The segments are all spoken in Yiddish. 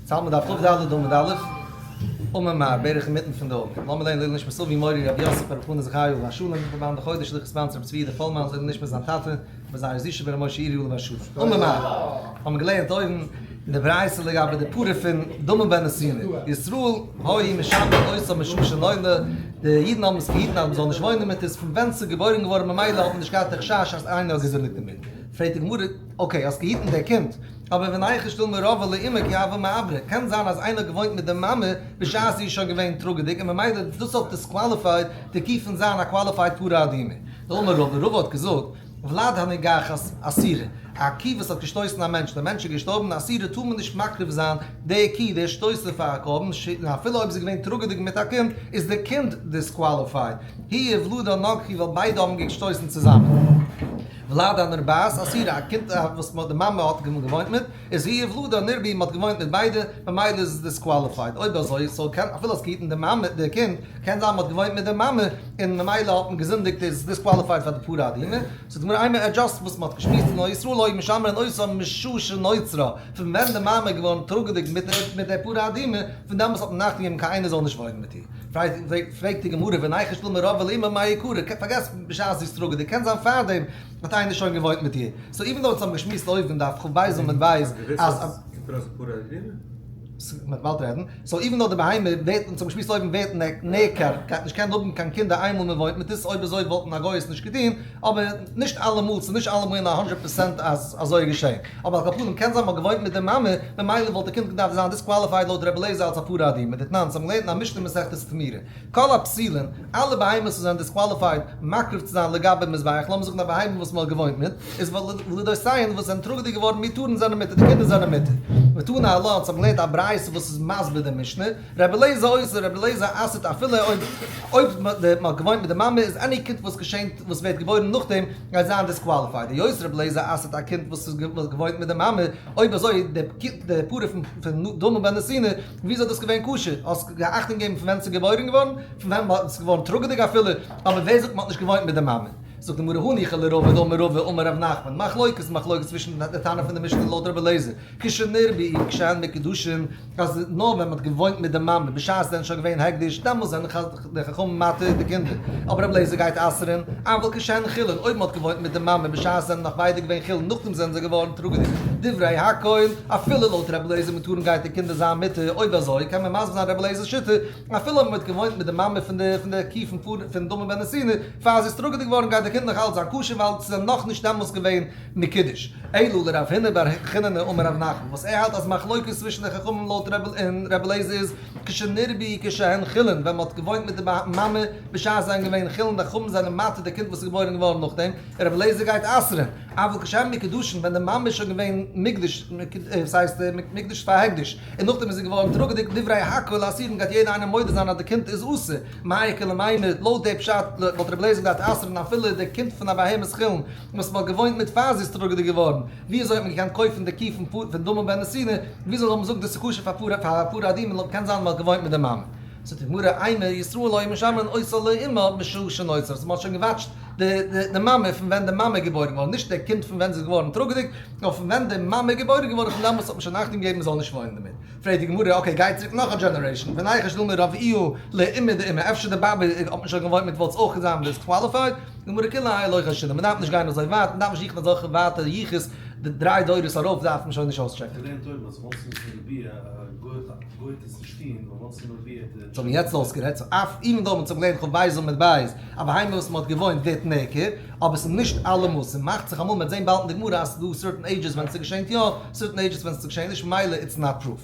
צאלמער דף כ"ד עמוד א', אמר מר, בערך אינמיטן פון די עמוד. לאמיר לערנען לעילוי נשמת אבי מורי רבי יוסף ברב חנא זכריה עליו השלום, רבי די חודש שליח ספאנסער רבי צבי יהודה פאלמאן לעילוי נשמת זיין טאטע רבי זייער זישע בן רבי משה אירי עליו השלום. אמר מר, האבן מיר געלערנט אויבן אין די ברייתא לגבי די פרה פון דמם בן נתינה, ישראל היו משמרין אותה משעה שנולדה, די אידן האבן עס געהיטן אז מ'זאל נישט וואוינען מיט עס פון ווען ס'איז געבוירן געווארן ממילא האט מען נישט געהאט די חשש אז איינער האט געזינדיגט דערמיט. פרעגט די גמרא, okay האסט געהיטן דער קינד, אבער וניחוש דילמא רבעה לאמה כי הוה מעברא, קען זיין אז איינער האט געוואוינט מיט די מאמע בשעת זי איז שוין געווען טראגעדיג און ממילא דאס האט disqualified די קי פון זיין א qualified פרה אדומה. דאמר רבא, רבא האט געזאגט, ולד הנוגחת אסורה, א קי וואס האט געשטויסן א מענטש, דער מענטש איז געשטארבן, אסורה טאר מען נישט מקריב זיין די קי, דער שטויסער פאר א קרבן, און אפילו אויב זי איז געווען טראגעדיג מיט א קינד, איז די קינד disqualified, היא וולדה נגחו ווייל ביידע האבן געשטויסן צוזאמען. ולד הנרבעת אסורה, א קינד וואס די מאמע האט געוואוינט מיט, איז היא וולדה נרבעו, מ'האט געוואוינט מיט ביידע, ממילא איז עס disqualified. אויב אזוי, so קען אפילו האסט געהיטן די מאמע, די קינד, קען זיין מ'האט געוואוינט מיט די מאמע, און ממילא האט מען געזינדיגט, איז עס disqualified פאר די פרה אדומה. זאגט די גמרא אימא adjust וואס מ'האט געשמועסט נאר ישראל היו משמרין אותה משעה שנוצרה, פון ווען די מאמע איז געווארן טראגעדיג מיט די פרה אדומה, פון דעמאלטס האט מען אכטונג געגעבן קיין איינער זאל נישט וואוינען מיט איר. פרעגט די גמרא וניחוש דילמא רבעה לאמה מאי קרא, פארגעס בשעת זי איז טראגעדיג, קען זיין פארדעם האט איינער שוין געוואוינט מיט איר, so even though אונז האבן געשמועסט אויבן דף כ"ב עמוד ב' אז. מ'וועט באלד רעדן, so even though די בהמה ווערט, אונז האבן געשמועסט אויבן ווערט נעקר, גייט נישט קענען האבן קיין קינדער איינמאל מען וואוינט מיט עס, אויב אזוי וואלטן א גוי עס נישט געטון, אבער נישט אלעמאל, ס'איז נישט אלעמאל אין א הונדרעט פערסענט אז אזוי איז געשען. אבער על כל פנים קען זיין מ'האט געוואוינט מיט די מאמע, ממילא וואלט די קינד געדארפט זיין disqualified לויט רבי אליעזר אלס א פרה אדומה, דתנן, אונז האבן געלערנט אין א משנה מסכת תמורה, כל הפסולין, אלע בהמות וואס זענען disqualified מקריב צו זיין לגבי מזבח, לאמיר זאגן א בהמה וואס מ'האט געוואוינט מיט, איז ולדותיהן וואס זענען טראגעדיג געווארן מותרין זענען מותר, די קינדער זענען מותר. ותנא עלה, אונז האבן געלערנט א ברייתא וואס איז מסביר די משנה, רבי אליעזר אוסר, רבי אליעזר אסר'ט אפילו אויב אויב מ'האט געוואוינט מיט די מאמע איז any קינד וואס געשענט וואס ווערט געבוירן נאכדעם גייט זיין disqualified, היות רבי אליעזר אסר'ט א קינד וואס איז געוואוינט מיט די מאמע, אויב אזוי די די פרה פון פון דמם בן נתינה, וויאזוי איז דאס געווען כשר? האסט אכטונג געגעבן פון ווען ס'איז געבוירן געווארן? פון ווען ס'איז געווארן טראגעדיג אפילו? אבער ווער זאגט מ'האט נישט געוואוינט מיט די מאמע? זאגט די גמרא הניחא לרבא דאמר רבא אמר רב נחמן, מחלוקת מחלוקת צווישן די תנא פון די משנה לויט רבי אליעזר, כשנרבעו כשהן מקודשין, אז נאר ווען מ'האט געוואוינט מיט די מאמע בשעת זיי זענען שוין געווען הקדש, דעמאלס זענען די חכמים מתיר די קינדער, אבער רבי אליעזר גייט אסר'ן, אבל כשהן חולין, אויב מ'האט געוואוינט מיט די מאמע בשעת זיי זענען נאך ביידע געווען חולין נאכדעם זענען זיי געווארן טראגעדיג, דברי הכל, אפילו לויט רבי אליעזר מותרין גייט די קינדער זיין מותר, אויב אזוי קען מען מסביר זיין רבי אליעזר'ס שיטה, אפילו אויב מ'האט געוואוינט מיט די מאמע פון די פון די קי פון פון דמם בן נתינה, פאר זי איז טראגעדיג געווארן גייט די קינד נאך אלץ זיין כשר ווייל ס'איז נאכנישט דעמאלס געווען מקודש. אלא לרב הונא בר חיננא אמר רב נחמן, וואס ער האלט אז מחלוקת צווישן די חכמים לויט ר' און ר' אליעזר איז כשנרבעו כשהן חולין, ווען מ'האט געוואוינט מיט די מאמע בשעת זיי זענען געווען חולין, די חכמים זענען מתיר די קינד וואס איז געבוירן געווארן נאכדעם, און ר' אליעזר גייט אסר'ן. אבל כשהן מקודשין, ווען די מאמע איז שוין געווען מוקדש, וואס הייסט מוקדש פאר הקדש, און נאכדעם איז זי געווארן טראגעדיג, דברי הכל אסורין גייט יעדער איינער מודה זיין אז די קינד איז אסור, מאי איכא למימר, לויט די פשט וואלט רבי אליעזר געדארפט אסר'ן אפילו די קינד פון א בהמת חולין וואס מ'האט געוואוינט מיט פאר זי איז טראגעדיג געווארן, ווי אזוי האט מען געקענט קויפן די קי פון דמם בן נתינה, וויאזוי זאל מען זאגן דאס איז כשר פאר פרה אדומה, קען זיין מ'האט געוואוינט מיט די מאמע. זאגט די גמרא, אימא ישראל היו משמרין אותה לאמה משעה שנוצרה, אז מ'האט שוין געוואטשט די מאמע פון ווען די מאמע איז געבוירן געווארן, נישט די קינד פון ווען זי איז געווארן טראגעדיג, נאר פון ווען די מאמע איז געבוירן געווארן פון דעמאלטס האט מען שוין אכטונג געגעבן מ'זאל נישט וואוינען דערמיט. פרעגט די גמרא, okay גיי צוריק נאך א generation, וניחוש דילמא רבעוה לאימיה דאימיה, אפשר די באבע האט מען שוין געוואוינט מיט וואלט עס אויך זיין disqualified? די גמרא כולי האי לא חיישינן, מ'דארף נישט גיין אזוי ווייט, מ'דארף נישט זוכן אזעלכע ווייטע יחוס, די דריי דורות ארויף דארף מען שוין נישט אויסטשעקן. געלערנט אויבן אז once מ'איז מרביע א גוי גייט עס נישט טון ווייל once מ'איז מרביע די. ס'האט מען יעצט אויסגערעדט, so אף even though מ'האט זיך געלערנט כ"ב עמוד ב', א בהמה וואס מ'האט געוואוינט ווערט נעקר, אבער ס'איז נישט אלעמאל, ס'מאכט זיך אמאל, מ'וועט זען באלד אין די גמרא אז ס'איז דא certain ages ווען ס'געשענט יא, certain ages ווען ס'געשענט נישט, ממילא it's not proof.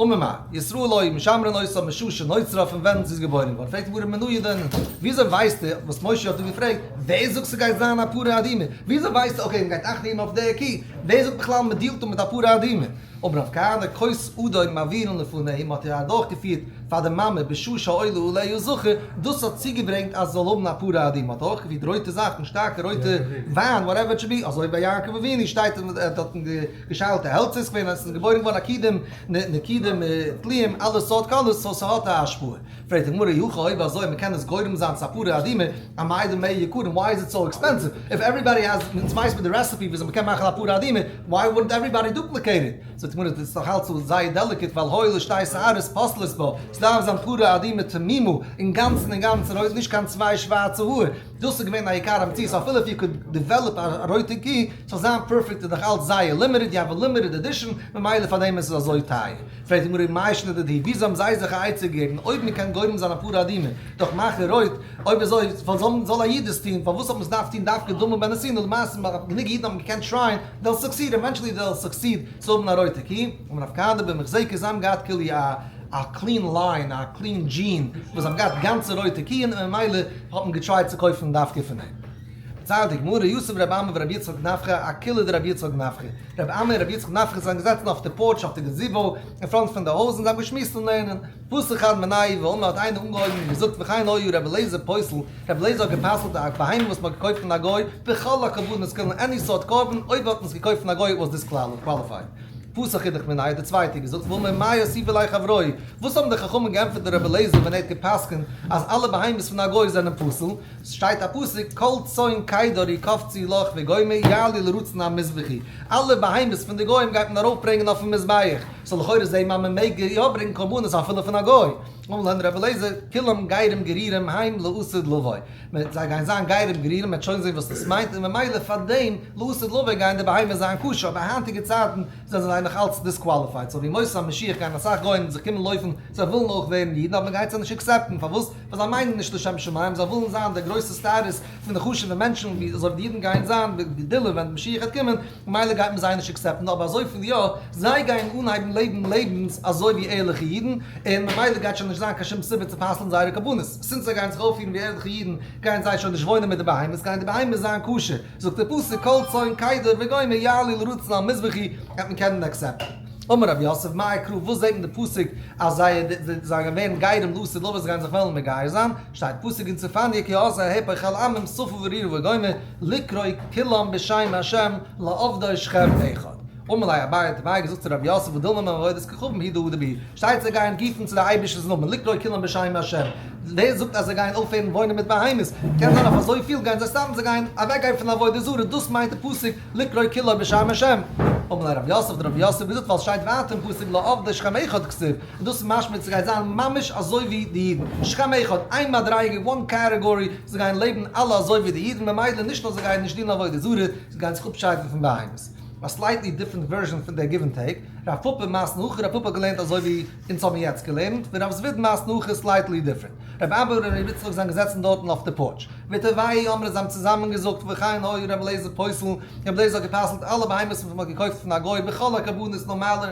אמר מר, ישראל היו משמרין אותה משעה שנוצרה פון ווען זי איז געבוירן געווארן, פרעגט די גמרא מנא ידעינן, וויאזוי ווייסטו וואס משה האט דא געפרעגט, ווער זאגט ס'גייט זיין א פרה אדומה, וויאזוי ווייסטו okay מ'גייט אכט געבן אויף די קי, ווער זאגט בכלל מ'דילט דא מיט א פרה אדומה? אמר רב כהנא כוס אדון מעבירין לפניה, מ'האט איר אדורכגעפירט. פאר די מאמע בשעה שעולה עליה זכר, דאס האט צוגעברענגט אז זי זאל האבן א פרה אדומה, האט אויך געפירט רויטע זאכן, שטארקע רויטע וויין, וואטעווער איט שוד בי, אזוי ווי ביי יעקב אבינו שטייט ער האט דארטן געשיילטע העלצער, איז געווען אז עס איז געבוירן געווארן עקודים, נקודים, טלואים, אלע סארט קאלערס, סאו ס'האט א השפעה. פרעגט די גמרא אי הכי אויב אזוי מ'קען עס גורם זיין צו א פרה אדומה, אמאי דמי יקרין, וויי איז איט סאו עקספענסיוו? איף עוועריבאדי העז, אונז ווייסט מיר די רעסעפי וויאזוי מ'קען מאכן א פרה אדומה, וויי וואלדנט עוועריבאדי דופליקעיט איט? זאגט די גמרא דאס איז נאך אלץ זייער דעליקעט ווייל הואיל ושתי שערות פוסלות בה, ס'דארף זיין פרה אדומה תמימה, אינגאנצן אינגאנצן רויט נישט קיין צוויי שווארצע האר, דאס איז געווען א יקר המציאות אפילו איף יו קוד דעוועלאפ א רויטע קי ס'זאל זיין פערפעקט איז נאך אלץ זייער לימיטעד, יו העוו א לימיטעד עדישאן, ממילא פארדעם איז עס אזוי טייער. פרעגט די גמרא מאי שנא דידהו, וויאזוי האבן זיי זיך א עצה געגעבן אויב מען קען גורם זיין א פרה אדומה דורך מאכן רויט, אויב אזוי פארוואס זאל א איד עס טון, פארוואס האט מען עס דארף טון דווקא דמא בן נתינה, למעשה גענוג אידן האבן געקענט טרייען, they'll succeed, eventually they'll succeed צו האבן א רויטע קי, אמר רב כהנא במוחזקת זיי האבן געהאט כאילו א א clean line, א clean gene, וואס זיי האבן געהאט גאנצע רויטע קיען און ממילא האט מען געטרייט צו קויפן דווקא פון דעם. דערציילט די גמרא, יתיב רבי אמי ורבי יצחק נפחא, אקילעא דרבי יצחק נפחא, רבי אמי און רבי יצחק נפחא זענען געזעצן אויף די porch אויף די gazebo אין front פון די הויז און זיי האבן געשמועסט און לערנען. פתח חד מינייהו ואמר האט איינער אנגעהויבן און געזאגט וכן היה רבי אליעזר פוסל, רבי אליעזר האט גע'פסל'ט א בהמה וואס מ'האט געקויפט פון א גוי, בכל הקרבנות כולן any סארט קרבן, אויב האט מען עס געקויפט פון א גוי איט וואס disqualified. פתח אידך מינייהו האט דער צווייטער געזאגט ואמר מאי אותיבו ליה חברוהי, וואס האבן די חכמים געענטפערט דער רבי אליעזר ווען ער האט גע'פסק'נט אז אלע בהמות פון א גוי זענען פסול, ס'שטייט א פסוק כל צאן קדר יקבצו לך וגומר יעלו לרצון על מזבחי, אלע בהמות פון די גוים גייט מען ארויפברענגען אויפן מזבח, סאו לכאורה זעהן מיר אז מען מעג יא ברענגען קרבנות אפילו פון א גוי. אמר להן רבי אליעזר, כולם גרים גרורים הם לעתיד לבוא, זיי גייען זיין גרים גרורים, מ'וועט שוין זעהן וואס דאס מיינט, און ממילא פארדעם לעתיד לבוא גייען די בהמות זיין כשר, אבער היינטיגע צייטן זענען זיי נאך אלץ disqualified, סאו בימות המשיח גייען אסאך גוים זיך קומען לויפן, זיי ווילן אויך ווערן אידן אבער מ'גייט זיי נישט accept ן, פארוואס? ווייל זיי מיינען נישט לשם שמים, זיי ווילן זיין די גרויסע status פון די חשוב'ע מענטשן ווי אזוי ווי די אידן גייען זיין בגדולה ווען משיח וועט קומען, ממילא גייט מען זיי נישט accept ן, אבער אזויפיל יא, זיי גייען אנהייבן לעבן לעבנס אזוי ווי ערליכע אידן, און ממילא גייט שוין נישט זיין קיין שום סיבה צו פסל'ן זייערע קרבנות, since זיי גייען זיך אויפפירן ווי ערליכע אידן, גייען זיי שוין נישט וואוינען מיט די בהמות, גייען די בהמות זיין כשר, זאגט דער פסוק כל צאן קדר וגומר יעלו לרצון על מזבחי, גייט מען קענען accept ן. אמר רב יוסף מאי קרא וואס זעט אין די פסוק אז זיי זיי גייען ווערן גרים לעתיד לבוא זיי גייען זיך וועלן מגייר זיין, שטייט פסוק אין צפניה כי אז אהפוך אל עמים שפה ברירה וגומר לקרוא כולם בשם ה' לעבדו שכם אחד. אמר ליה אביי האט אביי געזאגט צו רב יוסף ודילמא מעבודת כוכבים הוא דהדר בהו, שטייט זיי גייען רופן צו די אייבערשטענס נאמען לקרוא כולם בשם ה', ווער זאגט אז זיי גייען אויפהערן וואוינען מיט בהמות? קען זיין אויף אזויפיל גייען זיי סתם זיי גייען אוועקגיין פון עבודה זרה, דאס מיינט די פסוק לקרוא כולם בשם השם. אמר ליה רב יוסף האט רב יוסף געזאגט ווייל סשטייט ווייטער אין פסוק לעבדו שכם אחד כתיב, און דאס איז משמע סגייט זיין ממש אזוי ווי די אידן, שכם אחד, איין מדריגה, one category, זיי גייען לעבן אלע אזוי ווי די אידן, ממילא נישט נאר זיי גייען נישט דינען עבודה זרה, זיי גייען זיך אפשיידן פון בהמות. א slightly different version פון דער give and take, רב פפא מתני הכי, רב פפא האט געלערנט אזוי ווי אונז האבן יעצט געלערנט, ורב זביד מתני הכי slightly different. רבי אבא און רבי יצחק זענען געזעצן דארטן אויף די porch. ותרוייהו אמרי זיי האבן צוזאמען געזאגט וכן היה רבי אליעזר פוסל, רבי אליעזר האט גע'פסל'ט אלע בהמות וואס מ'האט געקויפט פון א גוי בכל הקרבנות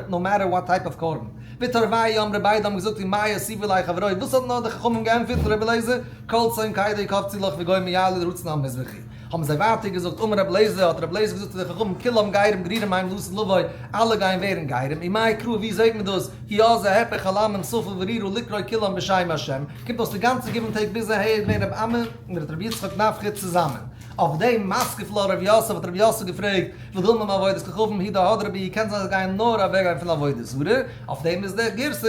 no matter what type of קרבן. ותרוייהו אמרי ביידע האבן געזאגט ומאי אותיבו ליה חברוהי וואס האט נאר די חכמים געענטפערט רבי אליעזר כל צאן קדר יקבצו לך וגומר יעלו לרצון על מזבחי. האבן זיי ווייטער געזאגט אמר רבי אליעזר האט רבי אליעזר געזאגט צו די חכמים כולם גרים גרורים הם לעתיד לבוא אלע גייען ווערן גרים ומאי קרא ווי זעהט מען דאס כי אז אהפוך אל עמים שפה ברירה לקרוא כולם בשם השם קומט אויס די גאנצע give and take ביז אהער איז געווען רבי אמי און רבי יצחק נפחא צוזאמען. אויף דעם מתקיף לה רב יוסף האט רב יוסף געפרעגט ודילמא מעבודת כוכבים הוא דהדרי בהו קען זיין זיי גייען נאר אוועקגיין פון עבודה זרה אויף דעם איז דער גירסא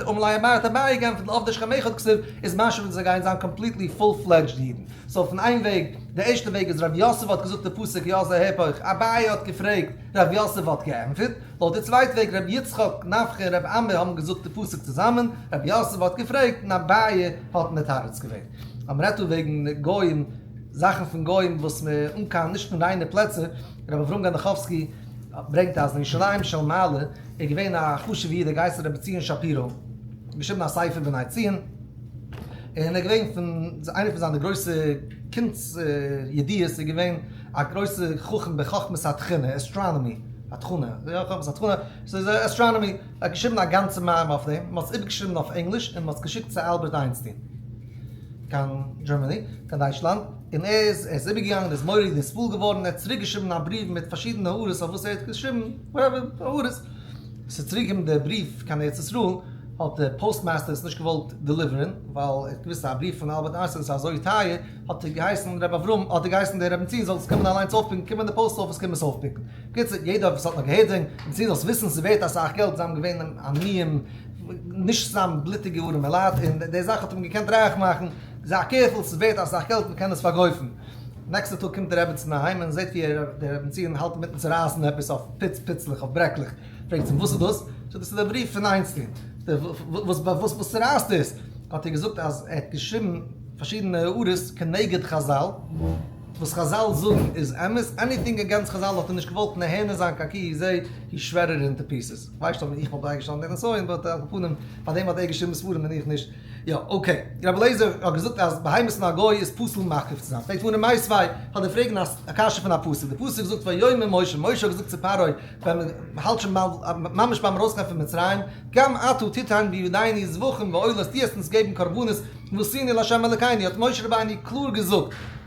אמר ליה אביי האט אביי געענטפערט לעבדו שכם אחד כתיב איז משמע זיי גייען זיין completely full fledged אידן. so פון איין וועג, די ערשטע וועג איז רב יוסף האט געזאגט די פסוק כי אז אהפוך, אביי האט געפרעגט, רב יוסף האט געענטפערט, לויט די צווייטע וועג רבי יצחק נפחא און רבי אמי האבן געזאגט די פסוק צוזאמען, רב יוסף האט געפרעגט און אביי האט מתרץ געווען. אז מ'רעדט דא וועגן גוים, זאכן פון גוים וואס מ' אן קיין נישט פון ריינע פלעצער, רבי אברהם גענעכאווסקי ברענגט אז אין ירושלים של מעלה איז געווען א חשוב'ע איד ער געהייסן רבי ציון שפירא, געשריבן א ספר בני ציון, און ער איז געווען פון איינע פון זיינע גרויסע קינד'ס ידיעות איז געווען א גרויסע חכם בחכמת התכונה, astronomy, התכונה, יא חכמת התכונה, ס'איז astronomy, ער האט געשריבן א גאנצע מאמר אויף דעם, מ'האט עס איבערגעשריבן אויף ענגליש און מ'האט עס געשיקט צו אלבערט איינשטיין קיין Germany, קיין דייטשלאנד, און ער איז ער איז איבערגעגאנגען ער איז מורא'דיג נתפעל געווארן, ער האט צוריק געשריבן א בריוו מיט פארשידענע הערות אויף וואס ער האט געשריבן, whatever, הערות, ס'איז צוריק געקומען דער בריוו קיין ארץ ישראל. האט דער פאוסט מאסטער עס נישט געוואלט דעליווערן, ווייל ער האט געוואוסט אז א בריוו פון אלבערט איינשטיין איז אזוי טייער, האט ער געהייסן ר' אברהם, האט ער געהייסן דער ר' בנציון זאל עס קומען אליינס אויפפיקן, קומען די פאוסט אפיס קומען עס אויפפיקן. בקיצור, יעדער וואס האט נאר געהערט וועגן ר' בנציון זאל עס וויסן ס'איז ווערט אסאך געלט, זיי האבן געווען עניים, נישט סתם בלוטיגע ארעמע לייט, און די זאך האט אים געקענט רייך מאכן, זיי קערפול ס'איז ווערט אסאך געלט, מ'קען עס פארקויפן. נעקסטע טאג קומט די רעבעצין אהיים און זעט ווי דער ר' בנציון האלט אינמיטן צורייסן עפעס אויף פיץ פיצלעך אויף ברעקלעך, פרעגט זי אים וואס איז דאס? זאגט ער דאס איז דער בריוו פון איינשטיין, וואס וואס וואס צורייסט דאס? האט ער געזאגט אז ער האט געשריבן פארשידענע הערות כנגד חזל, וואס חזל זאגן איז אמת, עניטינג אגענסט חזל האט ער נישט געוואלט נהנה זיין קיין כי הוא זה, הי שרעדעד איט אינטו פיסעס, כ'ווייס נישט אויב איך וואלט בייגעשטאנען די נסיון, באט על כל פנים פאר דעם האט ער געשריבן ספרים און איך נישט. יא אקעי, רבי אליעזר האט געזאגט אז בהמות פון א גוי איז פסול מקריב צו זיין, פרעגט די גמרא מיתיבי, כ'וועל דיר פרעגן א קשיא פון א פסוק, די פסוק זאגט ויאמר משה, משה האט געזאגט צו פרעה ווען מען האלט שוין ממש ביים ארויסגיין פון מצרים, גם אתה תיתן בידינו זבחים ועולות, דו וועסט אונז געבן קרבנות ועשינו לה' אלקינו, האט משה רבינו קלאר געזאגט,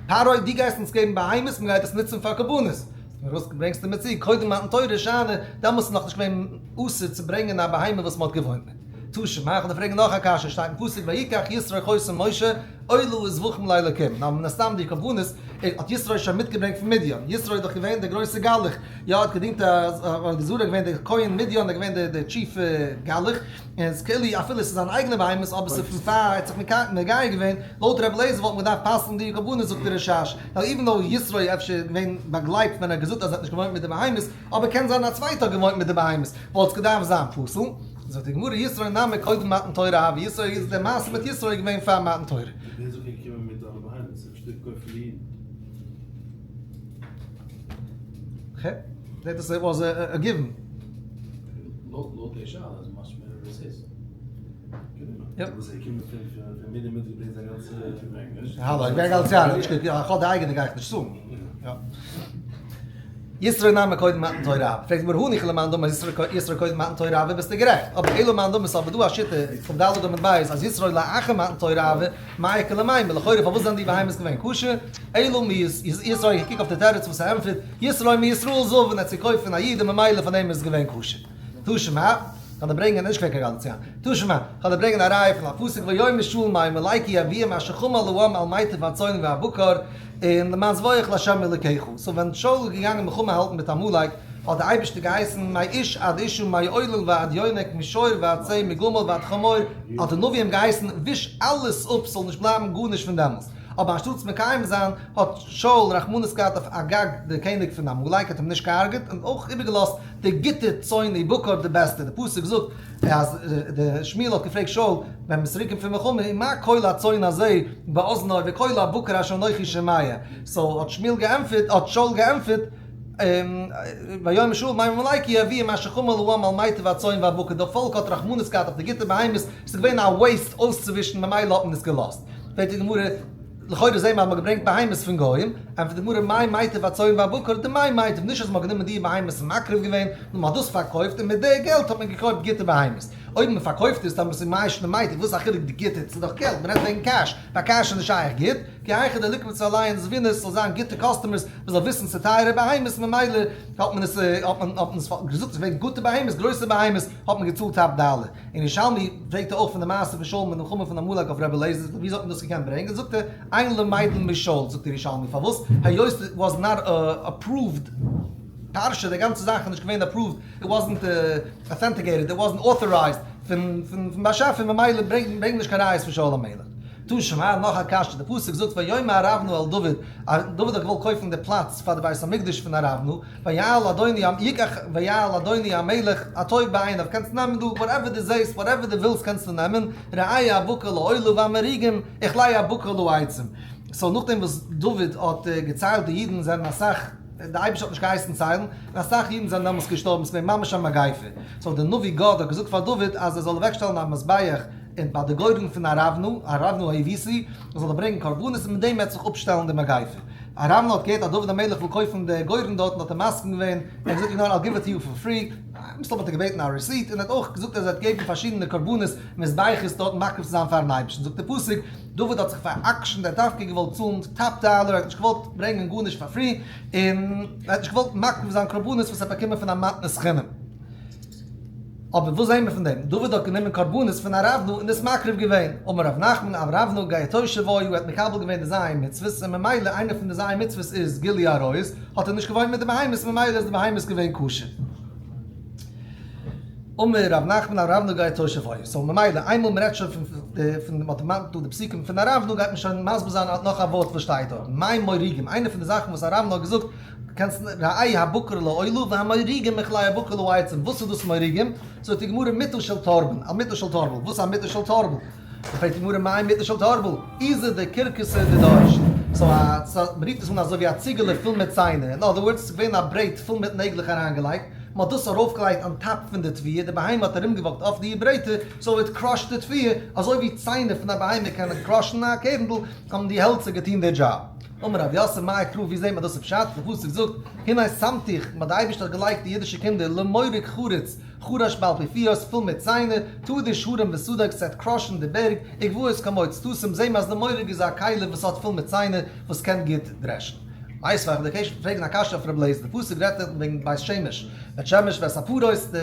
פרעה דו גייסט אונז געבן בהמות, מען גייט עס נוצן פאר קרבנות, וואס ברענגסטו מיר צו, קודם מתן תורה שאני, דעמאלטס איז נאכנישט געווען אסור צו ברענגען א בהמה וואס מען האט געוואוינט מיט. תא שמע, כ'וועל דיר פרעגן נאך א קשיא, שטייט אין פסוק ויקח יתרו חותן משה עולה וזבחים לאלקים, נאר מן הסתם די קרבנות האט יתרו שוין מיטגעברענגט פון מדין, יתרו איז דאך געווען דער גרויסער גלח, יא האט געדינט עבודה זרה, געווען דער כהן מדין, ער געווען דער טשיף גלח, און עס כאילו אפילו עס איז זיין אייגענע בהמות אבער עס איז פון פאר ער האט זיך מגייר געווען, לויט ר' אליעזר וואלט מען געדארפט פסל'ן די קרבנות זאגט דער רשש, ווייל איווען דאו יתרו איז אפשר געווען באגלייבט ווען ער האט געזאגט אז ער האט נישט געוואוינט מיט די בהמות, אבער קען זיין א צווייטער האט געוואוינט מיט די בהמות, וואלט עס געדארפט זיין פסול. זאגט די גמרא יתרו נמי קודם מתן תורה הוה, יתרו איז די מעשה מיט יתרו איז געווען פאר מתן תורה. ווער זאגט ער געקומען מיט אלע בהמות? אפשר געקויפט פון די אידן. אקעי, זעט אויס איט וואס א גיווען. לויט די שאלה איז משמע אז עס איז. האלא, איך בין א גאליציאנער, נישט קיין, איך האב די אייגענע גיי איך נישט צאלן. יתרו נמי קודם מתן תורה הוה, פרעגט די גמרא הניחא למאן דאמר יתרו קודם מתן תורה הוה ביסטו גערעכט, אבער אלא למאן דאמר ס'אבער דא א שיטה כ"ד עמוד ב' אז יתרו לאחר מתן תורה הוה, מאי איכא למימר, לכאורה פארוואס זענען די בהמות געווען כשר, אלא מיתרו, איך קוק אויף די תירוץ וואס ער ענטפערט, יתרו מישראל זבין ער האט עס געקויפט פון א איד און ממילא פון דעם איז עס געווען כשר. תא שמע, כ'וועל דיר ברענגען, נישט געווען קיין גאליציאנער, תא שמע, כ'וועל דיר ברענגען א ראיה פון א פסוק ויאמר שאול מהעמלקי יביאום אשר חמל העם על מיטב הצאן והבקר און למען זבח לה' אלוקיך. סאו ווען שאול איז געגאנגען מלחמה האלטן מיט עמלק האט דער אייבערשטער געהייסן מאיש עד אשה מעולל ועד יונק משור ועד שה מגמל ועד חמור האט דער נביא אים געהייסן וויש אלעס אפ ס'זאל נישט בלייבן גארנישט פון דעמאלס. אבער אנשטאטס מקיים זיין האט שאול רחמנות געהאט אויף אגג דער קעניג פון עמלק האט אים נישט געהארגעט און אויך איבערגעלאזט די גוטע צאן ובקר די בעסטע, די פסוק זאגט אז שמואל האט געפרעגט שאול ווען מ'איז צוריק פון מלחמה ומה קול הצאן הזה באזני וקול הבקר אשר אנכי שומע, סאו האט שמואל געענטפערט האט שאול געענטפערט ויאמר שאול מהעמלקי יביאום אשר חמל העם על מיטב הצאן והבקר, די פאלק האט רחמנות געהאט אויף די גוטע בהמות, ס'איז געווען א וועיסט אויסצואווישן ממילא האט מען עס געלאזט. פרעגט די גמרא, לכאורה זעהן מיר אז מ'האט געברענגט בהמות פון גוים, ענטפערט די גמרא, מאי מיטב הצאן והבקר, דמאי מיטב, נישט אז מ'האט גענומען די בהמות און מקריב געווען, נאר מ'האט דאס פארקויפט און מיט די געלט האט מען געקויפט גוטע בהמות. אויב מ'פארקויפט עס, דאן איז מאי שנא מיטב, וואס איז א חילוק די גוטע, ס'איז דאך געלט, מ'רעדט וועגן קעש, ביי קעש איז נישט שייך גוט, כי היכי דליקבצו עלייהו זביני, ס'זאל זיין גוטע קאסטומערס, מ'זאל וויסן ס'איז טייערע בהמות, ממילא האט מען עס האט מען האט מען עס געזאגט ס'איז געווען גוטע בהמות, גרויסע בהמות, האט מען געצאלט טאפ דאלער. אין ירושלמי פרעגט ער אויך פון די מעשה פון שאול מיט די מלחמה פון עמלק אויף רבי אליעזר, ווי אזוי האט מען דאס געקענט ברענגען, זאגט ער, אין למדין משאול, זאגט דער ירושלמי, פארוואס, היות איט וואס נאט אפראווד פרשה, די גאנצע זאך איז נישט געווען אפראווד, איט וואזענט אטענטיקעיטעד, איט וואזענט אוטארייזד פון באשעפער, ממילא ברענג נישט קיין ראיות פון שאול המלך. תא שמע, נאך א קשיא, די פסוק זאגט ויאמר ארונה אל דוד, דוד האט געוואלט קויפן די פלאץ פאר די בית המקדש פון ארונה, ויעל אדוני יקח ויעל אדוני המלך הטוב בעיניו קענסט נעמען דא וואטעווער דו זעסט וואטעווער דו ווילסט קענסטו נעמען ראה הבקר לעולה והמרוגים וכלי הבקר לעצים סאו נאכדעם וואס דוד האט געציילט די אידן זענען אסאך די אייבערשטער האט נישט געהייסן ציילן און אסאך אידן זענען דעמאלטס געשטארבן ס'געווען ממש א מגיפה סאו די נביא גד האט געזאגט פאר דוד אז ער זאל אוועקשטעלן א מזבח און ביי די גורן פון ארונה ארונה היבוסי ער זאל ברענגען קרבנות און מיט דעם וועט זיך אפשטעלן די מגיפה. ארונה האט געהערט אז דוד המלך וויל קויפן די גורן דארטן האט ער מסכים געווען, ער האט געזאגט יו נאו וואט, I'll give it to you for free, מסתמא האט ער געבעטן א רעסיט, און ער האט אויך געזאגט אז ער וועט געבן פארשידענע קרבנות מזבחות דארטן מקריב צו זיין פארן אייבערשטן, זאגט דער פסוק, דוד האט זיך פאר'עקשנ'ט, ער האט דווקא געוואלט צאלן טאפ דאלער, ער האט נישט געוואלט ברענגען גארנישט פאר פרי, און ער האט נישט געוואלט מקריב זיין קרבנות וואס ער האט באקומען פון א מתנת חינם. אבער וואס זעהן מיר פון דעם? דוד האט גענומען קרבנות פון ארונה און עס מקריב געווען. אמר רב נחמן ארונה גר תושב היה האט מקבל געווען די ז' מצוות און ממילא איינע פון די ז' מצוות איז גילוי עריות, האט ער נישט געוואוינט מיט די בהמות ממילא איז די בהמות געווען כשר. אמר רב נחמן ארונה גר תושב היה. סאו ממילא איינמאל מ'רעדט שוין פון פון מ'האט דערמאנט דא די פסוקים פון ארונה גייט מען שוין מסביר זיין נאך א ווארט וואס שטייט דארט. מאי מוריגים איינע פון די זאכן וואס ארונה האט געזאגט קענסט ראה הבקר לעולה והמוריגים מכלי הבקר לעצים, וואס איז דאס מוריגים? זאגט די גמרא מטה של תרבל, א מטה של תרבל, וואס איז א מטה של תרבל? פרעגט די גמרא מאי מטה של תרבל? עיזא דכרכסא דדרש, סאו א מ'רופט עס אן אזוי ווי א ציגעלע פול מיט ציינער, אין אדער ווארדס ס'איז געווען א ברעט פול מיט נעגלעך אריינגעלייגט, מ'האט דאס ארויפגעלייגט אן טאפ פון די תבואה, די בהמה האט ארומגעוואקט אויף די ברעטער, סאו איט קראשט די תבואה, אזוי ווי ציינער פון א בהמה קענען קראשן א קערנדל, האבן די העלצער געטון די דזשאב. אמר רב יוסף מאי קרא ווי זעהט מען דאס איז פשט? די פסוק זאגט הנה שמתיך מ'האט די אייבערשטער האט געלייגט די אידישע קינדער למורג חרוץ חרש בעל פיפיות פול מיט ציינער תדוש הרים ושדוק ס'עט קראשן די בערג וגבעות כמוץ תשים זעהן מיר אז די מורג איז א כלי וואס האט פול מיט ציינער וואס קען גוט דרעשן. מיתיבי איך וועל פרעגן א קשיא אויף רב לעזער די פסוק רעדט דארטן וועגן בית שמש בית שמש ואת הפרות די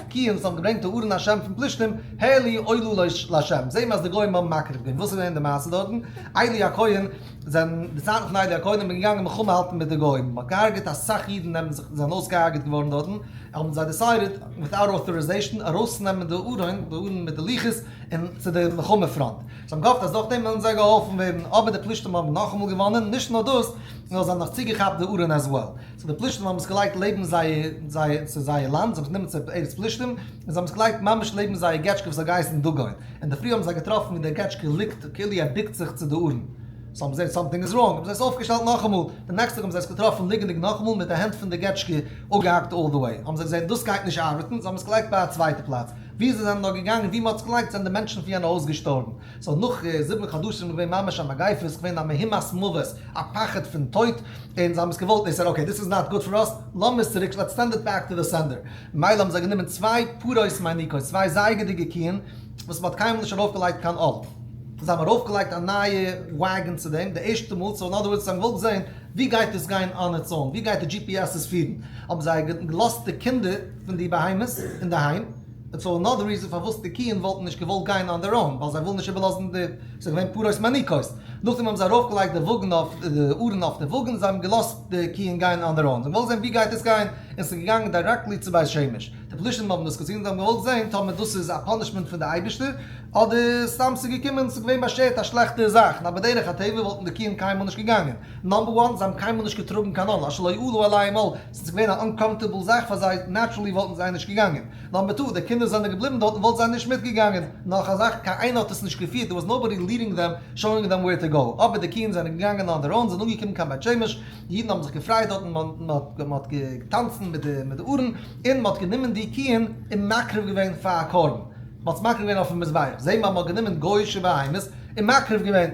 קיען וואס האבן געברענגט די ארון השם פון פלישתים העלו עולה להשם זעהן מיר אז די גוים האבן מקריב געווען וואס איז געווען די מעשה דארטן עלי הכהן זענען די צייטן פון עלי הכהן איז מען געגאנגען מלחמה האלטן מיט די גוים, מען האט געהארגעט אסאך אידן נעבן זיך זענען אויסגעהארגעט געווארן דארטן, האבן זיי decided without authorization ארויסצונעמען די ארון, די ארון מיט די לוחות, און צו די מלחמה פראנט. זיי האבן געהאפט אז דורכדעם וועלן זיי געהאלפן ווערן, אבער די פלישתים האבן נאכאמאל געוואנען, נישט נאר דאס, נאר זיי האבן נאך צוגעכאפט די ארון as well. סאו די פלישתים האבן עס געלייגט לעבן זייער זייער צו זייער לאנד, זיי האבן עס גענומען צו ארץ פלישתים, און זיי האבן עס געלייגט ממש לעבן זייער געטשקע וואס האט געהייסן דגון. אינדערפרי האבן זיי געטראפן ווי דער געטשקע ליגט כאילו ער בוקט זיך צו די ארון. זיי האבן געזען something is wrong, האבן זיי עס אויפגעשטעלט נאכאמאל. די next טאג האבן זיי עס געטראפן ליגענדיג נאכאמאל מיט די הענט פון די געטשקע אפגעהאקט all the way. האבן זיי געזען דאס גייט נישט ארבעטן, זיי האבן עס געלייגט ביי א צווייטע פלאץ. ווי זיי זענען נאר געגאנגען ווי מען האט עס געלייגט זענען די מענטשן פון יענע הויז געשטארבן. סאו נאך זיבן חדשים איז געווען ממש א מגיפה, ס'איז געווען א מהומת מוות, א פחד פון טויט, און זיי האבן עס געוואלט, they said okay this is not good for us, לאמיר עס צוריק, let's send it back to the sender. ממילא האבן זיי גענומען צוויי פרות מניקות, צוויי זייגעדיגע קיען, וואס מ'האט קיינמאל נישט ארויפגעלייגט קיין עול. זיי האבן ארויפגעלייגט א נייע wagon צו דעם, די ערשטע מאל, so in other words זיי האבן געוואלט זען ווי גייט עס גיין on its own, ווי גייט די GPS עס פירן, האבן זיי געלאזט די קינדער פון די בהמות אינדערהיים, so another reason פארוואס די קיען וואלטן נישט געוואלט גיין on their own, ווייל זיי ווילן נישט איבערלאזן די, ס'איז געווען פרות מניקות. נאכדעם האבן זיי ארויפגעלייגט די וואגן אויף די ארון אויף די וואגן, זיי האבן געלאזט די קיען גיין on their own, זיי האבן געוואלט זען ווי גייט עס גיין, און ס'איז געגאנגען directly צו בית שמש. די פלישתים האבן דאס געזען, זיי האבן געוואלט זען טאמער דאס איז א punishment פון די אייבערשטער, אדער סתם ס'איז געקומען, ס'איז געווען באשערט א שלעכטע זאך, נאר בדרך הטבע וואלטן די קיען קיינמאל נישט געגאנגען. number one, זיי האבן קיינמאל נישט געטראגן קיין עול, אשר לא עלו עליהם עול, ס'איז געווען א uncomfortable זאך פאר זיי, naturally וואלטן זיי נישט געגאנגען. number two, די קינדער זענען געבליבן דארטן וואלט זיי נישט מיטגעגאנגען. נאך א זאך, קיין איינער האט עס נישט געפירט, there was nobody leading them, showing them where to go. אבער די קיען זענען געגאנגען on their own, זענען אנגעקומען קיין בית שמש, די אידן האבן זיך געפרייט דארטן, מען האט געטאנצן מיט די ארון, און מען האט גענומען די קיען און מקריב געווען פאר א קרבן. מען האט עס מקריב געווען אויפן מזבח. זעהן מיר אז מען האט גענומען גוי'אישע בהמות און מקריב געווען.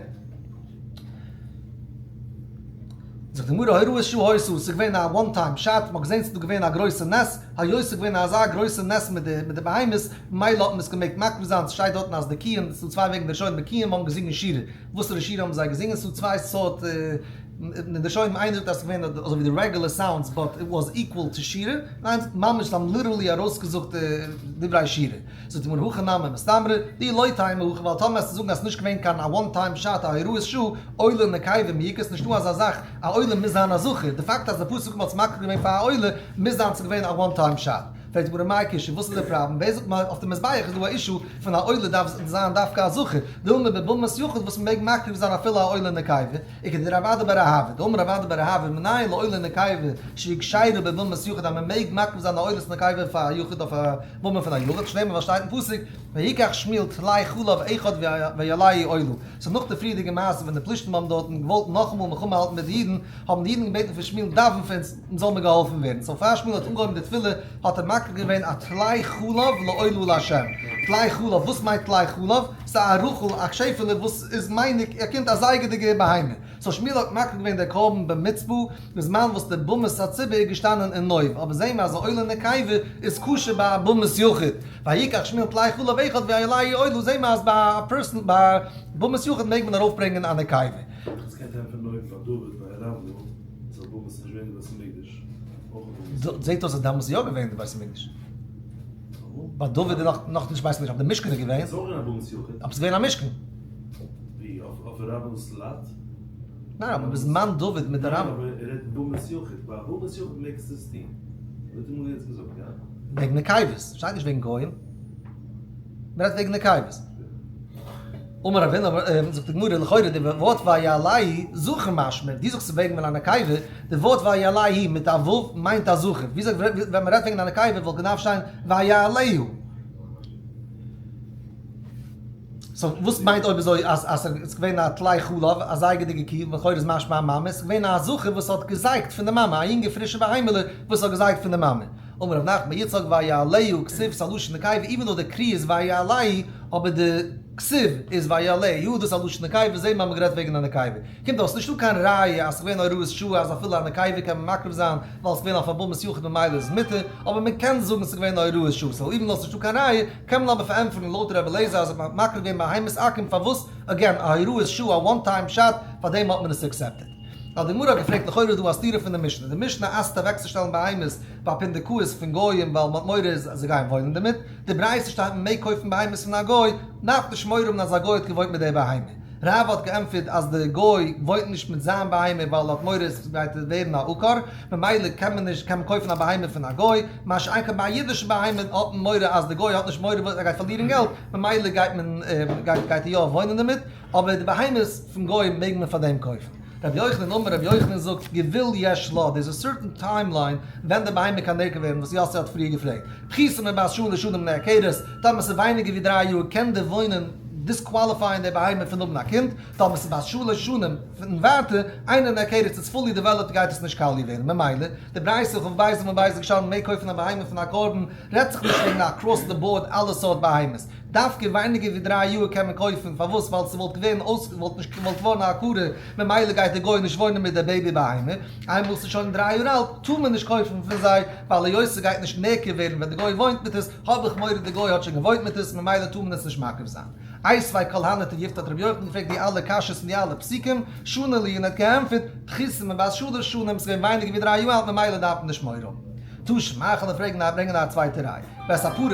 זאגט די גמרא הוראת שעה היתה, ס'איז געווען א one time shot, מ'האט געזען ס'איז דא געווען א גרויסע נס, היות ס'איז געווען אזא גרויסע נס מיט די מיט די בהמות, ממילא האט מען עס געמעגט מקריב זיין, ס'שטייט דארטן אז די קיען, ס'איז דא צוויי וועגן די ראשונים, די קיען האבן געזינגען שירה, וואסערע שירה האבן זיי געזינגען, ס'איז דא צוויי סארט אין די ראשונים, איינער זאגט אז ס'איז געווען אזוי ווי די רעגולער sounds but it was equal to שירה, און איינער זאגט ממש זיי האבן literally ארויסגעזאגט דברי שירה. זאגט די גמרא הכי נמי מסתברא דאי לא תימא הכי ווייל טאמער וועסטו זאגן אז ס'נישט געווען קיין א one time shot א הוראת שעה עולה נקבה מי איכא ס'נישטא אזא זאך א עולה מוז זיין א זכר די פאקט אז די פסוק האט עס מקריב געווען פאר א עולה מוז זיין ס'איז געווען א one time shot פרעגט די גמרא מאי קושיא וואס איז די פראבלעם ווער זאגט מיר אויף די מזבח איז דא א issue פון א עולה דארף זיין דווקא א זכר דילמא בבמת יחיד וואס מ'מעג מקריב זיין אפילו א עולה נקבה וכדרב אדא בר אהבה, דאמר רב אדא בר אהבה מנין לעולה נקבה שהיא כשרה בבמת יחיד אז מען מעג מקריב זיין א עולת נקבה פאר א יחיד אויף א במה פון א יחיד, שנאמר וואס שטייט אין פסוק ויקח שמואל טלאי חלב אחד ויעלהו עולה. סאו נאך די פריערדיגע מעשה ווען די פלישתים האבן דארטן געוואלט נאכאמאל מלחמה האלטן מיט די אידן, האבן די אידן געבעטן פון שמואל דאווען פאר אונז אונז זאל מיר געהאלפן ווערן, סאו פאר שמואל האט אנגעהויבן די תפילה האט ער מקריב געווען א טלאי חלב לעולה לה'. טלאי חלב, וואס מיינט טלאי חלב? ס'איז א רחל, א שעפעלע וואס איז מניק, א קינד א זייגעדיגע בהמה. סאו שמואל האט מקריב געווען דער קרבן במצפה, בזמן וואס די במת הציבור איז געשטאנען אין נוב, אבער זעהן מיר אז א עולה נקבה איז כשר ביי א במת יחיד. ויקח שמואל טלאי חלב אחד ויעלהו עולה, זעהן מיר אז ביי א person ביי א במת יחיד מעג מען ארויפברענגען א נקבה. עס קען זיין פון נוב ביי דוד ביי ארונה איז א במת נישט געווען אין בית המקדש. אויך א במת. זעהט אויס אז דאמאלס איז יא געווען אין די בית המקדש. ביי דוד איז נאך נאך נישט בית המקדש, אבער די משכן איז געווען. איז אויך געווען א במת יחיד. אבער ס'איז געווען א משכן. ווי? אויף רבים'ס לאט? ניין אבער בזמן דוד מיט די רבים. ניין אבער ער רעדט במת יחיד, ביי א במת יחיד מעגסטו עס טון. אזוי האט אמאל יעצט געזאגט, יא? וועגן נקבות, שטייט נישט וועגן גוים. מ'רעדט וועגן נקבות. אמר רב הונא, זאגט די גמרא, לכאורה די ווארט ויעלהו זכר משמע, דו זאגסט וועגן א נקבה, די ווארט ויעלהו מיט א ו' מיינט א זכר, וויאזוי ווען מ'רעדט וועגן א נקבה וואלט געדארפט שטיין ויעלהו. סאו וואס מיינט אויב אזוי אז אז ס'איז געווען א טלאי חלב, א זייגעדיגע קי, לכאורה איז משמע א מאמע, ס'איז געווען א זכר וואס האט געזייגט פון די מאמע, א יונגע פרישע בהמה'לע וואס האט געזייגט פון די מאמע. אמר רב נחמן בר יצחק ויעלהו כתיב ס'א לשון נקבה even though די קרי איז ויעלהו אבער די כתיב איז ויעלהו דאס איז א לשון נקבה זעהט מען אז מ'האט גערעדט וועגן א נקבה קומט אויס נישטא קיין ראיה אז ס'איז געווען הוראת שעה אז אפילו א נקבה קען מען מקריב זיין ווייל ס'איז געווען אויף א במת יחיד ממילא איז מותר אבער מ'קען זאגן ס'איז געווען הוראת שעה so even though ס'נישטא קיין ראיה קען מען אבער פארענטפערן לויט ר' אליעזר אז מ'האט מקריב געווען בהמת עכו"ם פארוואס again א הוראת שעה א one time shot פארדעם האט מען עס accepted. ווייל די גמרא האט געפרעגט לכאורה איז דא א סתירה פון די משנה, די משנה אסר'ט אוועקצושטעלן בהמות ביי פונדקאות פון גויים ווייל מ'האט מורא אז זיי גייען וואוינען דערמיט, די ברייתא שטייט מ'מעג קויפן בהמות פון א גוי, דארף נישט מורא האבן אז א גוי האט געוואוינט מיט די בהמה. רב האט געענטפערט אז די גוי וואוינט נישט מיט זיין בהמה ווייל ער האט מורא עס גייט ווערן א עקר, ממילא קען מען נישט קען מען קויפן א בהמה פון א גוי, מה שאין כן ביי א אידישע בהמה האט מען מורא אז די גוי האט נישט מורא ער גייט פארלירן געלט, ממילא גייט מען גייט ער יא וואוינען דערמיט. אבער די בהמות פון גוים מעג מען פאר דעם קויפן. רבי יוחנן אמר רבי יוחנן זאגט גבול יש לה, there is a certain timeline ווען די בהמה קען נעקר ווערן וואס יאסי האט פריער געפרעגט. פחותה מבת שלש שנים נעקרת, טאמער ס'איז ווייניגער ווי דריי יאר קען די וואוינען disqualify ען די בהמה פון האבן א קינד, טאמער ס'איז בת שלש שנים און ווייטער, אינה נעקרת it's fully developed גייט עס נישט קאליע ווערן, ממילא די ברייתא כ"ב עמוד ב' איז געשטאנען מ'מעג קויפן א בהמה פון א קרבן רעדט זיך נישט וועגן across the board אלע סארט בהמות. דווקא ווייניגער ווי דריי יאר קען מען קויפן, פארוואס? ווייל ס'וואלט געווען אויס וואלט נישט וואלט געווארן א עקרה, ממילא גייט די גוי נישט וואוינען מיט די baby בהמה, איינמאל ס'איז שוין דריי יאר אלט טאר מען נישט קויפן פון זיי, ווייל היות ס'גייט נישט נעקר ווערן ווען די גוי וואוינט מיט עס, האב איך מורא די גוי האט שוין געוואוינט מיט עס ממילא טאר מען עס נישט מקריב זיין. איתיביה כל הני תיובתא האט רבי יוחנן געפרעגט די אלע קשיות פון די אלע פסוקים, שני להו און ער האט געענטפערט, פחותה מבת שלש שנים, ס'איז געווען ווייניגער ווי דריי יאר אלט ממילא דארף מען נישט מורא האבן. תא שמע כ'וועל פרעגן א ברענגען א צווייטע ראיה. ואת הפרות,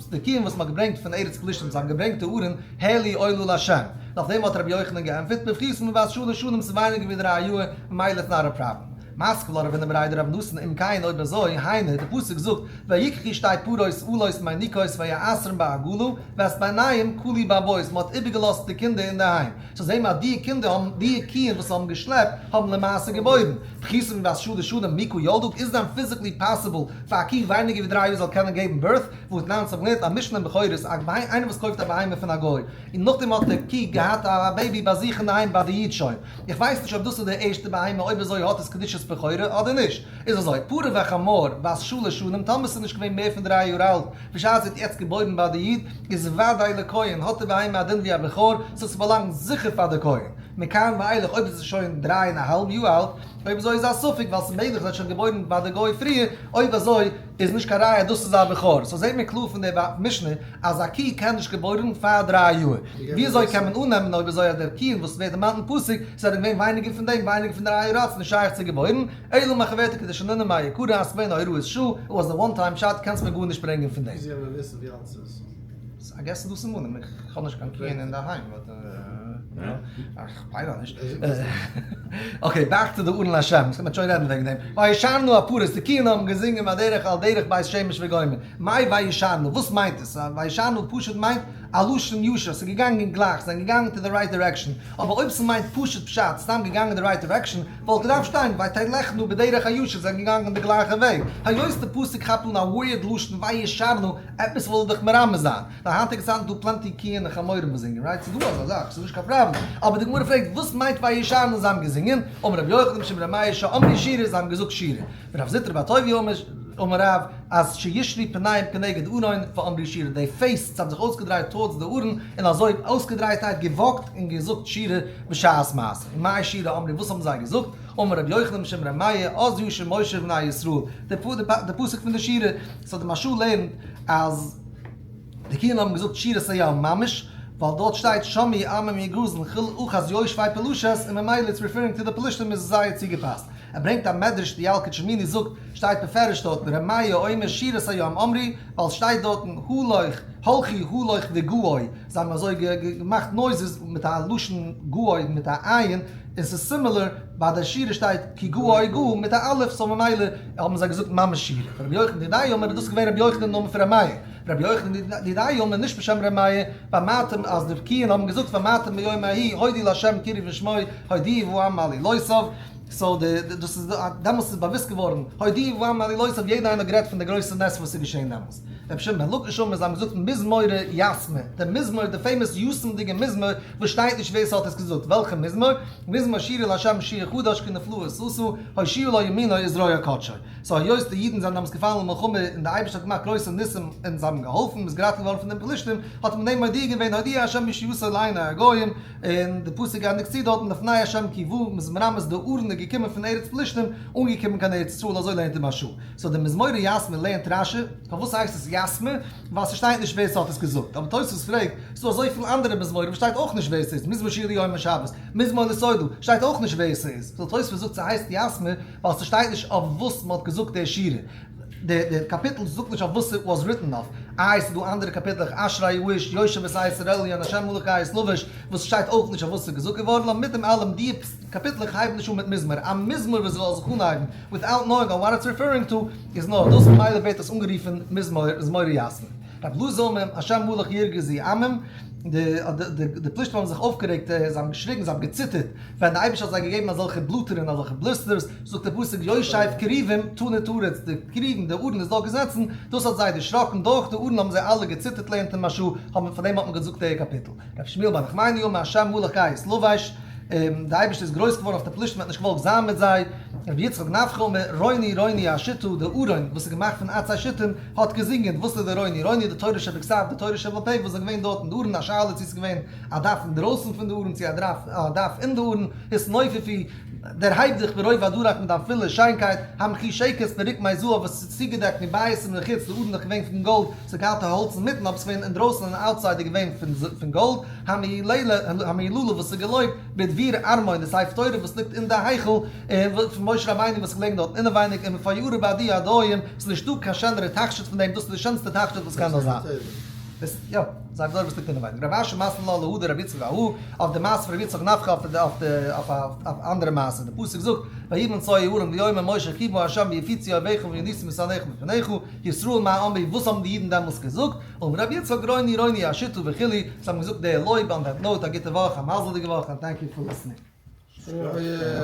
די קיען וואס מ'האט געברענגט פון ארץ פלישתים, זיי האבן געברענגט די ארון, העלו עולה לה'. נאכדעם האט רבי יוחנן געענטפערט, בפחותה מבת שלש שנים ס'איז ווייניגער ווי דריי יאר, ממילא it's not a problem. מתקיף לה רב הונא בריה דרב נתן אם כן אויב אזוי, היינו, די פסוק זאגט, ויקחו שתי פרות עולות מניקות ויעשרן בעגלה, ואת בניהם כלו בבית, מ'האט איבערגעלאזט די קינדער אינדערהיים. so זעהן מיר אז די קינדער האבן, די קיען וואס האבן געשלעפט, האבן למעשה געבוירן. פחותה מבת שלש שנים מי קא ילדה, איז דען physically possible פאר א קי ווייניגער ווי דריי יאר זאל קענען געבן birth? והתנן אונז האבן געלערנט א משנה אין בכורות, א איינער וואס קויפט א בהמה פון א גוי, און נאכדעם האט די קי געהאט א baby ביי זיך אינדערהיים ביי די איד שוין. איך ווייס נישט אויב דאס איז די ערשטע בהמה אויב אזוי האט עס קדושת בכורה אדער נישט. איז אזוי, פרה וחמור בת שלש שנים טאמער ס'איז נישט געווען מער פון דריי יאר אלט בשעת זי האט יעצט געבוירן ביי די איד, איז וודאי לכהן, האט די בהמה א דין ווי א בכור, so ס'באלאנגט זיכער פאר די כהן. מכאן ואילך אויב איז עס שוין דריי און א האלב יאר אלט, אויב אזוי איז א ספק ווייל ס'איז מעגליך זי האט שוין געבוירן ביי די גוי פריער, אויב אזוי איז נישט קיין ראיה דאס איז א בכור. so זעהט מען קלאר פון די משנה אז א קי קען נישט געבוירן פאר דריי יאר. ווי אזוי קען מען אננעמען אויב אזוי אז דער קיען וואס ווערט דערמאנט אין פסוק זענען געווען ווייניגער פון דעם ווייניגער פון דריי יאר אלט ס'איז נישט שייך צו געבוירן, אלא מחוורתא כדשנינן מעיקרא אז ס'געווען א הוראת שעה, it was a one time shot, קענסט מיר גארנישט ברענגען פון דעם. וויאזוי זאל מען וויסן ווי אלט ס'איז? I guess ס'איז דא סימנים, איך האב נישט קיין קיען אינדערהיים but כ'ווייס נישט. okay back to די ארון השם, עס קען מען שוין רעדן וועגן דעם. וישרנו הפרות, די קיען האבן געזינגען בדרך על דרך בית שמש וגומר. מאי וישרנו? וואס מיינט עס? וישרנו פשוט מיינט א לשון ישר, ס'איז געגאנגען גלייך, זיי זענען געגאנגען to the right direction. אבער אויב ס'מיינט פשוט פשט, סתם געגאנגען די right direction, וואלט געדארפט שטיין ותלכנה בדרך הישר, זיי זענען געגאנגען די גלייכע וועג. היות די פסוק כאפט אן א weird לשון וישרנו, עפעס וויל ער דאך מרמז זיין. די היינטיגע צייטן איז דא plenty קיען און חמורים וואס זינגען, right? ס'איז דא אזא זאך, ס'איז נישט קיין פראבלעם. אבער די גמרא פרעגט, וואס מיינט וישרנו זיי האבן געזינגען? אמר רבי יוחנן משום רבי מאיר שאמרו שירה, זיי האבן געזאגט שירה. ורב זוטרא בר טוביה אמר אמר רב אז שישרו פניהם כנגד ארון ואמרו שירה, די face האבן זיך אויסגעדרייט towards די ארון און אזוי אויסגעדרייטהייט גע walk ט און געזאגט שירה בשעת מעשה. ומאי שירה אמרו וואס האבן זיי געזאגט? אמר רבי יוחנן משום רבי מאיר אז ישיר משה ובני ישראל, די פסוק פון די שירה, so די מהרש"א לערנט אז די קיען האבן געזאגט שירת הים ממש. ווייל דארט שטייט שמעו עמים יגרזון חיל אחז יושבי פלשת און ממילא it's referring to די פלשתים איז עס זייער צוגעפאסט. ער ברענגט א מדרש די ילקוט שמעוני זאגט שטייט בפירוש דארטן ר' מאיר אומר שירת הים אמרו ווייל שטייט דארטן הלוך הלכו הלוך וגעו זיי האבן אזוי געמאכט noises מיט א לשון געו מיט א עין און ס'איז similar ביי די שירה שטייט כי גאה גאה מיט א אלף so ממילא האבן זיי געזאגט ממש שירה. רבי יוחנן דידיה אמר איז דאס געווען רבי יוחנן נאמען פון ר' מאיר. רבי יוחנן דידיה אמר נישט בשם ר' מאיר, ואמרתם אז די בקיאים האבן געזאגט ואמרתם ביום ההוא הודו לה' קראו בשמו הודיעו בעם מעלילותיו, so די דאס איז דעמאלס איז באוויסט געווארן הודיעו בעם מעלילותיו יעדער איינער האט גערעדט פון די גרויסע נס וואס איז געשען דעמאלס. רבי שמעון בן לקיש אמר זיי האבן געזאגט מזמור יתמא, די מזמור די famous יתומ'דיגע מזמור וואס שטייט נישט ווער ס'האט עס געזאגט, וועלכע מזמור? מזמור שירה לה' שיר חדש כי נפלאות עשה, הושיעה לו ימינו וזרוע קדשו. so היות די אידן זענען דאמאלס געפאלן אין מלחמה און די אייבערשטער האט געמאכט גרויסע ניסים און זיי האבן געהאלפן מ'איז געראטעוועט געווארן פון די פלישתים, האט מען דעם מודיע געווען הודיע ה' בישועתו לעיני הגוים, און די פסוק ענדיגט צו דארטן לפני ה' כי בא, מ'איז מרמז די ארון איז געקומען פון ארץ פלישתים אנגעקומען קיין ארץ ישראל אזוי לערנט די מהרש"א. so די מזמור יתמא לערנט רש"י, פארוואס הייסט עס יתמא? ווייל ס'שטייט נישט ווער ס'האט עס געזאגט, אבער תוספות פרעגט, ס'דא אזויפיל אנדערע מזמורים שטייט אויך נישט ווער ס'איז, מזמור שיר ליום השבת, מזמור לתודה, שטייט אויך נישט ווער ס'איז, so תוספות זאגט ס'הייסט יתמא ווייל ס'שטייט נישט אויף וואס מ'האט געזאגט די שירה, די קאפיטל זאגט נישט אויף וואס ס'וואס written אויף, איי ס'דא אנדערע קאפיטלעך אשרי האיש יושב בסתר עליון השם מלך כעת לבש וואס שטייט אויך נישט אויף וואס ס'איז געזאגט געווארן, אבער מיט דעם אלעם די קאפיטלעך הייבן נישט אן מיט מזמור, א מזמור וואס זאל זיך אנהייבן without knowing on what it's referring to איז נאר דאס ממילא ווערט עס אנגערופן מזמור מזמורי יתמא. רב אלעזר אמר השם מלך ירגזו עמים, די פלישתים האבן זיך אויפגערעגט, זיי האבן געשריגן, זיי האבן געציטערט, ווען דער אייבערשטער האט זיי געגעבן אזעלכע בלאטערן, אזעלכע blisters, זאגט דער פסוק יושב כרובים תנוד הארץ, די כרובים, די ארון איז דארט געזעצן, דאס האט זיי דערשראקן, דורך די ארון האבן זיי אלע געציטערט לערנט אין מהרש"א, פאר דעם האט מען געזאגט די קאפיטל. רבי שמואל בר נחמני אמר השם מלך כעת לבש, דער אייבערשטער איז גרויס געווארן אויף די פלישתים, מען האט נישט געוואלט זיין מיט זיי. רבי יצחק נפחא אמר רוני רוני השיטה, די ארון וואס איז געמאכט פון עצי שיטים האט געזינגען, וואס איז די רוני רוני? די תורה שבכתב, די תורה שבעל פה וואס איז געווען דארט אין די ארון, א שאלה צו עס איז געווען א דף אינדרויסן פון די ארון צו א דף אין די ארון, התנופפי, דערהייב דיך ברוב הדרך מיט דיין פולע שיינקייט, המחושקת ברקמי זהב וואס איז צוגעדעקט מבית ומחוץ, די ארון איז געווען פון גאלד, ס'האט געהאט א האלץ אינמיטן אבער ס'איז געווען אינדרויסן און outside איז געווען פון גאלד, המהוללה וואס איז געלויבט, בדביר ארמון, די ספר תורה וואס ליגט אין די היכל, און פון משה רבינו וואס איז געלעגן דארט אינעווייניג, ומפוארה בעדי עדיים, ס'איז נישטא קיין שענערע תכשיט פון דעם, דאס איז די שענסטע תכשיט וואס קען נאר זיין. יא, ספר תורה וואס ליגט אינעווייניג. רב אשי מתני לה להא דרבי יצחק אהא, אויף די מעשה פון רבי יצחק נפחא אויף אויף א אנדערע מעשה, די פסוק זאגט, ויהי בנסוע הארון ויאמר משה כי בא ה' ויפיצו אויביך וינוסו משנאיך מפניך, ישראל מה אמרו, וואס האבן די אידן דעמאלס געזאגט? אמר רבי יצחק רוני רוני השיטה וכו', זיי האבן געזאגט די לויב on that note, א גוטע וואך, א מזל'דיגע וואך, and thank you for listening.